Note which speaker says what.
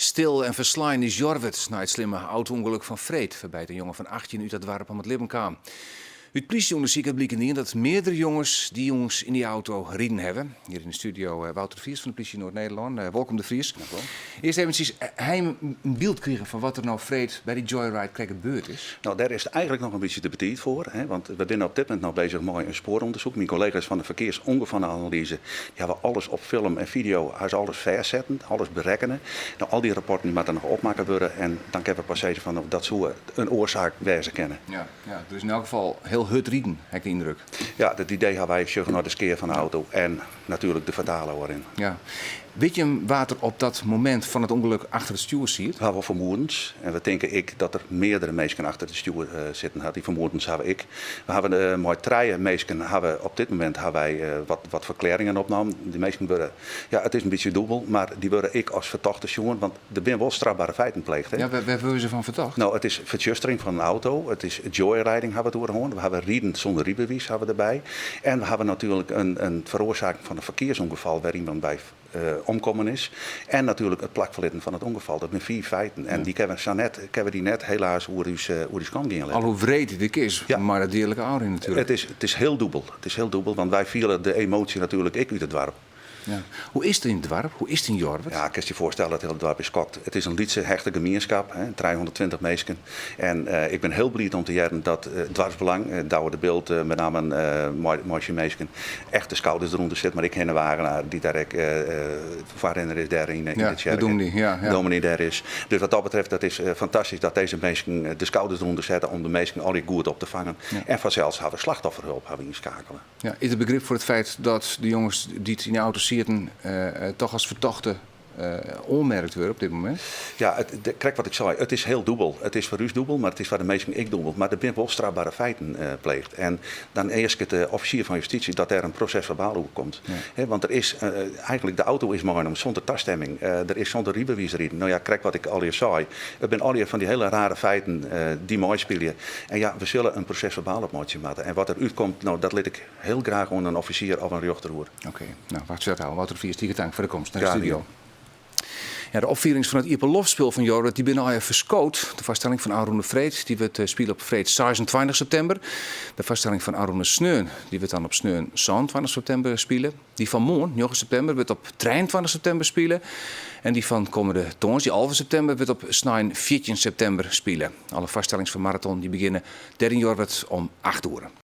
Speaker 1: Stil en ferslein is Jorwert nei it slimme auto-ûngelok fan freed, wêrby't in jonge fan 18 út dat doarp om it libben kaam. Ut plysjeûndersyk hat bliken dien dat meardere jonges dy jûns yn dy auto riden hawwe. Hjir yn de studio Wouter de Vries fan de plysje Noard-Nederlân. Wolkom De Vries. Earst eventsjes, ha jim in byld krigen fan wat der no freed by dy joyride krekt gebeurd is?
Speaker 2: No, dêr is it eigentlik noch in bytsje te betiid foar, hè, want we binne op dit momint noch bezich mei in spoarûndersyk. Myn kollega's fan de ferkearsûngefallenanalyze dy hawwe alles op film en fideo, hawwe se alles fêstsetten, alles berekkene. No, al dy rapporten dy moatte noch opmakke wurde en dan kinne we pas sizze fan dat soe in oarsaak wêze kinne.
Speaker 1: Ja, ja, der is yn elk gefal hiel hurd riden, ha ik de yndruk.
Speaker 2: Ja, dat idee hawwe wy, sjogge nei de skea fan de auto en natuerlik de fatale ôfrin.
Speaker 1: Ja. Wit jim wa't der op dat momint fan it ûngelok achter it stjoer siet?
Speaker 2: We hawwe wol fermoedens en we tinke ek dat der meardere minsken achter it stjoer sitten ha. Dy fermoedens hawwe ik. We hawwe mei trije minsken hawwe op dit momint hawwe wy wat ferklearringen opnommen. Dy minsken wurde, ja, it is in bytsje dûbel, mar dy wurde ek as fertochte sjoen, want der binne wol strafbare feiten pleegd.
Speaker 1: Ja, wêr wurde se fan fertocht?
Speaker 2: No, it is fertsjustering fan in auto, it is joyriding hawwe we it oer hân, we hawwe riden sûnder rydbewiis hawwe we derby en we hawwe natuerlik in feroarsaking fan in ferkearsûngefal wêr iemand by omkommen is en natuerlik it plakferlitten fan it ûngefal. Dat binne fiif feiten en dy kinne we sa net, kinne we dy net helaas oer ús, oer ús kant gean litte.
Speaker 1: Al hoe wreed it ek is, mei dat deadlike ôfrin natuerlik.
Speaker 2: It is hiel dûbel. It is hiel dûbel, want wy fiele de emoasje natuerlik ek út it doarp.
Speaker 1: Ja. Hoe is it yn it doarp? Hoe is it yn Jorwert?
Speaker 2: Ja, kinst je foarstelle, it hiele doarp is skokt. It is in lytse, hechte gemienskap, hè, 320 minsken. En ik bin hiel bliid om te hearren dat it doarpsbelang, Douwe de Bildt met name mei syn minsken, echt de skouders derûnder sit. Mar ek Hinne Wagenaar, dy't dêr ek foarrinner is dêr yn de tsjerke.
Speaker 1: Ja, de dûmny, ja, ja.
Speaker 2: Dominee dêr is. Dus wat dat betreft, dat is fantastysk dat dizze minsken de skouders derûnder sette om de minsken allegear goed op te fangen. En fansels hawwe we slachtofferhulp hawwe we ynskakele.
Speaker 1: Ja, is der begrip foar it feit dat de jonges dy't yn de auto sieten toch as fertochte oanmerkt wurde op dit momint?
Speaker 2: Ja, krekt wat ik sei, it is hiel dûbel. It is foar ús dûbel, mar it is foar de minsken ek dûbel. Mar der binne wol strafbare feiten pleegd. En dan easket de offisier fan justysje dat dêr in proses-ferbaal oer komt. Want der is eigentlik, de auto is meinommen sûnder tastimming. Der is sûnder rydbewiis riden. No ja, krekt wat ik allegear sei. It binne allegear fan dy hiele rare feiten dy't meispylje. En ja, we sille in proses-ferbaal opmeitsje moatte. En wat der útkomt, no, dat lit ik hiel graach oan in offisier of in rjochter oer.
Speaker 1: Oké, no, wachtsje dat ôf. Wouter de Vries, tige tank foar de komst nei de studio. Ja, de opfierings fan it iepenloftspul fan Jorwert dy binne allegear ferskood. De foarstelling fan ôfrûne freed dy wurdt spile op freed 26 septimber. De foarstelling fan ôfrûne sneon dy wurdt dan op sneon 27 septimber spile. Dy fan moarn, 9 septimber, wurdt op 23 septimber spile. En dy fan kommende tongersdei, 11 septimber, wurdt op snein 14 septimber spile. Alle foarstellings fan Maraton dy begjinne dêr yn Jorwert om 8 oere.